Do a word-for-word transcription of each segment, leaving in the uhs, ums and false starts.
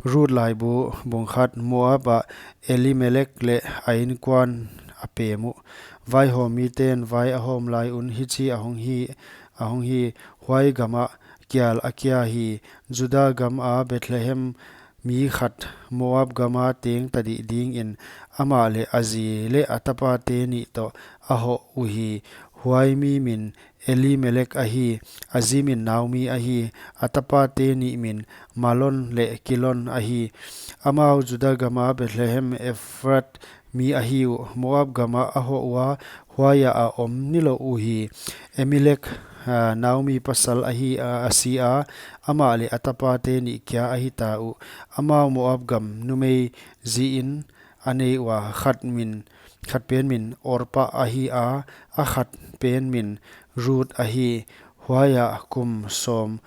Ruth laibu bung khat. Moab ah Elimelek leh a inkuan a pem uh. Vaihawm miten vai a hawm lai un hichi a hong hi, a hong hi, huai gamah kial a kia hi. Juda gam a Bethlehem mi khat Moab gama teng ta dih dingin amah leh a zi leh a tapate nih toh a hoh uhi. Huai mi min Elimelek ahi, a zi min Naomi ahi, a tapate nih min Malon leh Kilon ahi. Amau Juda gama Bethlehem Efrat mi ahi uh. Moab gamah a hoh ua, huaiah a om nilouh uhi. Elimelek, ah, Naomi pasal ahi, ah, a si a, amah leh a tapate nih kia ahi ta uh. Amau Moab gam numei zi in a nei ua, khat min, khat pen min Orpa ahi a, a khat pen min Ruth ahi. Huaiah kum sawm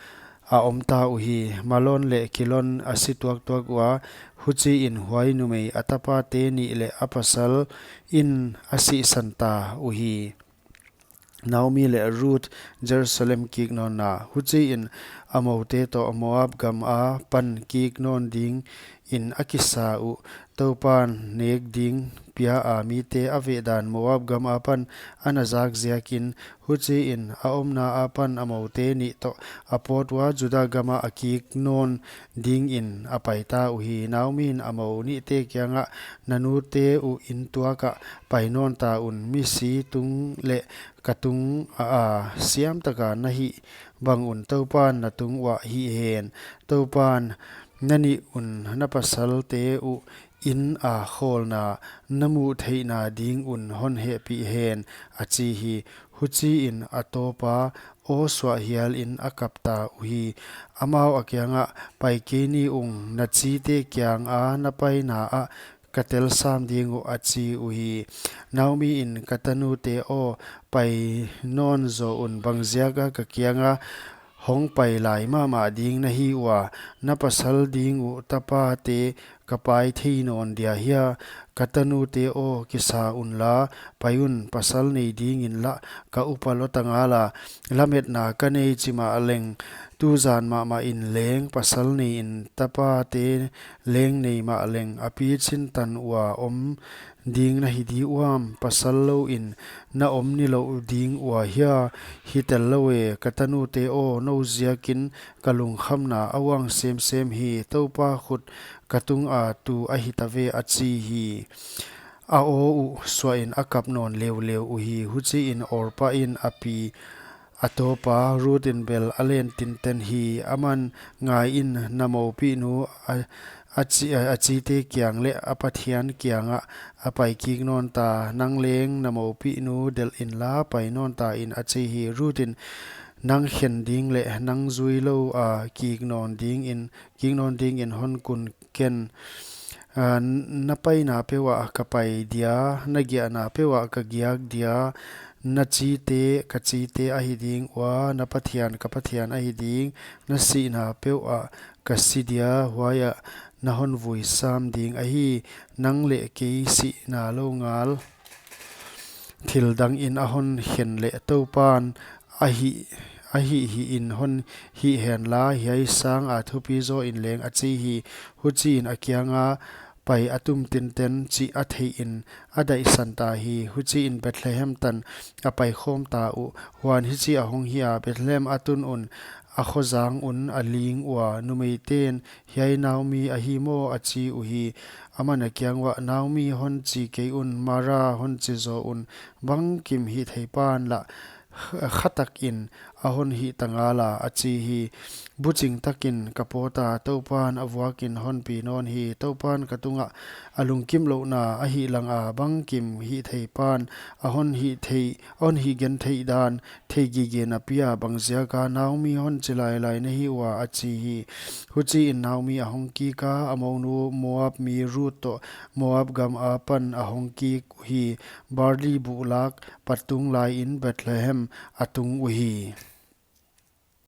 a om ta uhi. Malon leh Kilon a si tuaktuak ua, huchiin huai numei a tapate nih leh a pasal in a sihsan ta uhi. Naomi leh Ruth Jerusalem kik nawnna. Huchiin a moute toh Moab gam apan kik nawn dingin a kisa uh. Toupan nek ding pia a mite a veh dan Moab gam apan a na zak ziakin, huchiin a omna apan a moute nih toh a pawt ua, Juda gamah a kik nawn dingin a pai ta uhi. Naomi in a mou nihte kiangah, na nute uh inn tuakah pai nawn ta un, misi tung leh ka tung a, a siam taka na hih bang un Toupan na tung uah hih hen. Toupan na nih un na pasalte uh inn a khawlna na muh theihna ding un hon hehpih hen, a chi hi. Huchiin a tawpa aw suah hialin a kap ta uhi. Amau a kiangah, pai kei ni ung, na chite kianga na paina ah ka tel sam ding uh, a chi uhi. Naomi in, ka tanute aw, pai nawn zaw un, bangziaka ka kianga hong pai lai mahmah ding na hi ua? Na pasal ding uh tapate ka pai thei nawn dia hia? Ka tanute aw, kisa unla, pai un, pasal nei dingin lah ka upa lou ta ngala. Lametna ka nei chi mahleng, tuzan mahmah in leng pasal neiin tapate leng nei mahleng, a pichin tan ua om ding na hi di uam? Pasal louin na om nilouh ding ua hia? Hi tel lou e, ka tanute aw, nou ziakin ka lungkhamna a uang semsem hi. Toupa khut ka tunga tu ahi ta ve, a chi hi. A aw uh suahin a kap nawn leuleu uhi. Huchiin Orpa in a pi a tawpa Ruth in bel a len tinten hi. Aman, ngaiin, na moupihnu a, a chi, a, a chite kiang leh a Pathian kiangah a pai kik nawn ta. Nang leng na moupihnu delh inla pai nawn ta in, a chi hi. Ruth in, nang khen ding leh nang zui lou a kik nawn dingin, kik nawn dingin hon kun ken. A, na paina peuhah ka pai dia, na giahna peuhah ka giak dia. Na chite ka chite ahi ding ua, na Pathian ka Pathian ahi ding. Na sihna peuhah ka si dia, huaiah na hon vui sam ding ahi. Nang leh kei sihna lou ngal thil dangin a hon khen leh Toupan a hih, a hih hihin hon hih henla, hiai sanga thupi zaw in leng, a chi hi. Huchiin a kianga pai a tum tinten chih a theihin a daihsan ta hi. Huchiin Bethlehem tan a pai khawm ta uh. Huan hichi a hong hi a, Bethlehem a tun un, a khozang un a ling ua, numeiten, hiai Naomi ahi maw, a chi uhi. Aman a kiang uah, Naomi hon chi kei un, Mara hon chi zaw un, bangkim hih thei pan lah kha takin a hon hih ta ngala, a chi hi. Buching takin ka pawta, Toupan a vuakin hon pi nawn hi. Toupan ka tungah a lungkimlouhna a hih langa, bangkim hih thei pan a hon hih thei, a hon hih gen theih dan thei gige na pia, bangziaka Naomi hon chi lailai na hi ua, a chi hi. Huchiin Naomi a hong kika, a mounu Moab mi Ruth toh Moab gam apan a hong kik uhi. Barli buh lak pat tung laiin Bethlehem a tung uhi.